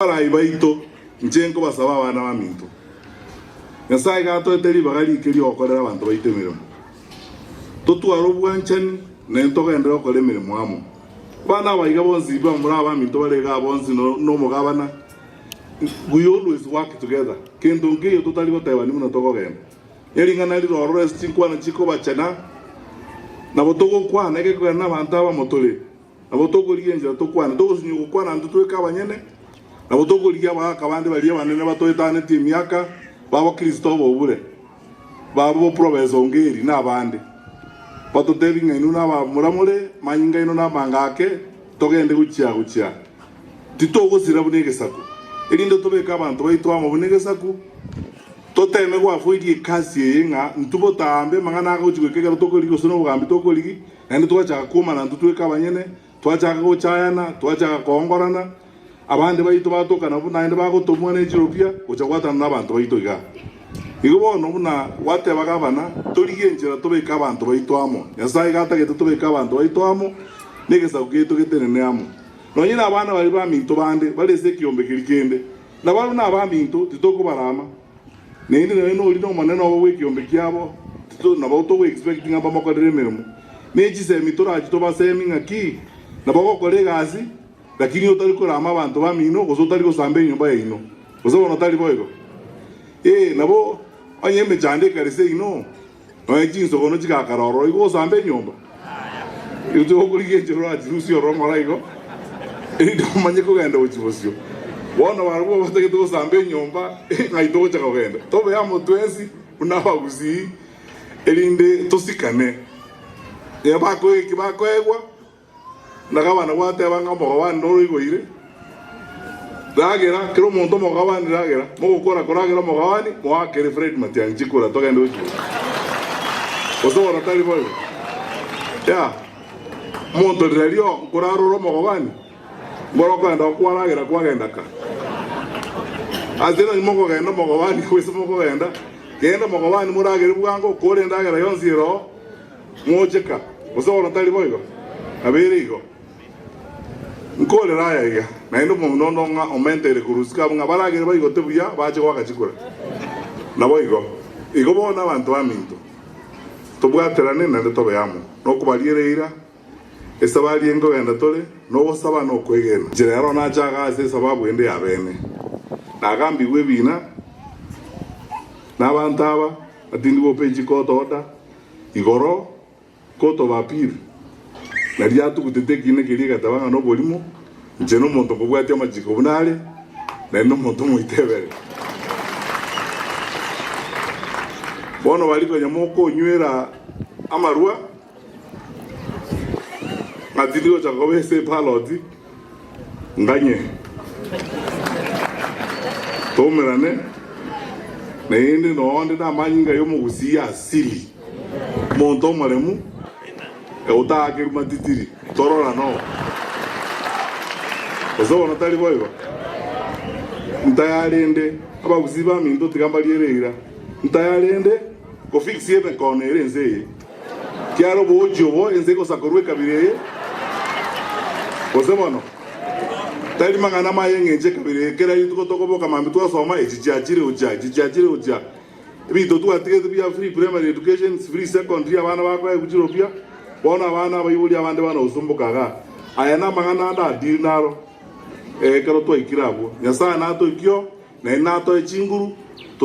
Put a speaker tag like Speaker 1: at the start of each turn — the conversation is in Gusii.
Speaker 1: Abarai baito, inche nkobasaba abana baminto, Nyasae iga atoete ribaga rike ri'ogokorera abanto baito emeremo. Totware obwanchani, naende togenderere gokora emeremo amo. Abana aba iga bonsi bamura abaminto bare igaa bonsi nomogabana, we always work together. Kento nkeiyo totari gotebani buna tokogenda. Nering'ana rire ororo ase chinkwana chikobachana, nabo togokwana egekogera nabanto abamo tore. Nabo tokorigia enchera tokwane, togosinywa gokwana intwe tweka abanyene, nabo tokorigia abagaaka bande baria abanene batoetanetie emiaka, babo Kristo obobure, babo boprofesa Ongeri na abande, batotebie ng'a inwe nabamura more, manyinga aino namanga ake, togende gochia gochia. Titogosira buna egesaku, erinde tobeke abanto baito amo buna egesaku, toteme goafoidia ekasi eye ng'a intwe botambe amang'ana agochia goika ekero tokorigia gose nobogambi tokorigia, Naende twachaka kwomana intwe tweka abanyene, twachaka gochayana, twachaka koongorana, abande baito batoka nabwo naende bagotomwa ne chiropia gocha gwatana nabanto baito igaa. Igo bono buna gwateba gavana, torigie enchera tobeke abanto baito amo. Nyasae iga atagete tobeke abanto baito amo, na egesaku giaito getenene amo. Nonye nabana baria baminto bande bare ase ekiombe keria kende, nabarabwo nabaminto, titokobarama. Naende nonya noria nomonene obo bw'ekiombe kiabo, tito nabo togo expect ng'a mbamokorere emeremo. Ne chisemi torachi tobasemi ng'aki nabo ogokora egasi lakini otari korama abanto bamino gose otari gosamba enyomba yaino. Gose bono tari boigo? Ee nabo onye emechando ekare seino nonya chinsogono chigakara ororo igo ogosamba enyomba. Igo togokorigia enchera orachirusie ororo ng'ora igo, erinde omanye kogenda gochia bosio. Bono barabwo batagete gosamba enyomba, ng'ai togocha kogenda? Tobe amo twensi buna abagusii, erinde tosikane. Ekero bakoegwa eki bakoegwa, na gavana gwateba ng'a omogabane noro oigoire, ragera, kera omonto omogabane ragera, mogokora koragera omogabane, moakere Fred Matiang'i chikura togende gochia bosio. Gose bono tari boigo? Yeah. Omonto rirorio nkorarore omogabane, nkoro okogenda okwaragera kwagenda ka. Ase nonye mokogenda omogabane gose mokogenda, genda omogabane moragere bwango, okore endagera yonsi ere oo, Moche ka, gose bono tari boigo? Nabo ere igo. Nkorera aya iga, naende omong'ina onde ng'a omenteire korwa isiko abwo ng'a baragere baigote buya bache goaka chikura. Naboigo. Igo bono abanto baminto, tobwaterane naende tobe amo, nokobariera eira, esabari enkogenda tore, nogosaba na okwegena. Inche rero nache iga ase esababu ende y'abeene, nagambigwe ebiina nabanto aba, batindi gopa chikoto order, Igoro court of appeal naria atugutete ekiina keria egateba ng'a noborimo, inche nomonto nkobwatia amachiko buna are, naende nomonto omoitebere. Bono baria konya mokonywera amarwa, ng'a tindi gocha koba ase epaloti, nganye toumerane naende nonde namanyinga y'omogusii asili, omonto omoremu otaakerwe matitiri, torora noo. Gose bono tari boigo? Ntayarende abagusii baminto tiga mbariere eira, ntayarende kofix emekono ere ense eye. Kiara oboochi obo ense egosakorwa ekabira eye, gose bono tari mang'ana amaya eng'encho ekabira eye. Kera rituko tokoboka mambia twasoma echi chiachire gochia, echi chiachire gochia. Ebinto twatigete bia free primary education, free secondary abana bakoegwa chiropia, bono abana abaibori abande bana gosumboka igaa. Aya namang'ana ande adiri naro ekero twaikire abwo. Nyasaye natoikie oo, naende natoe chinguru.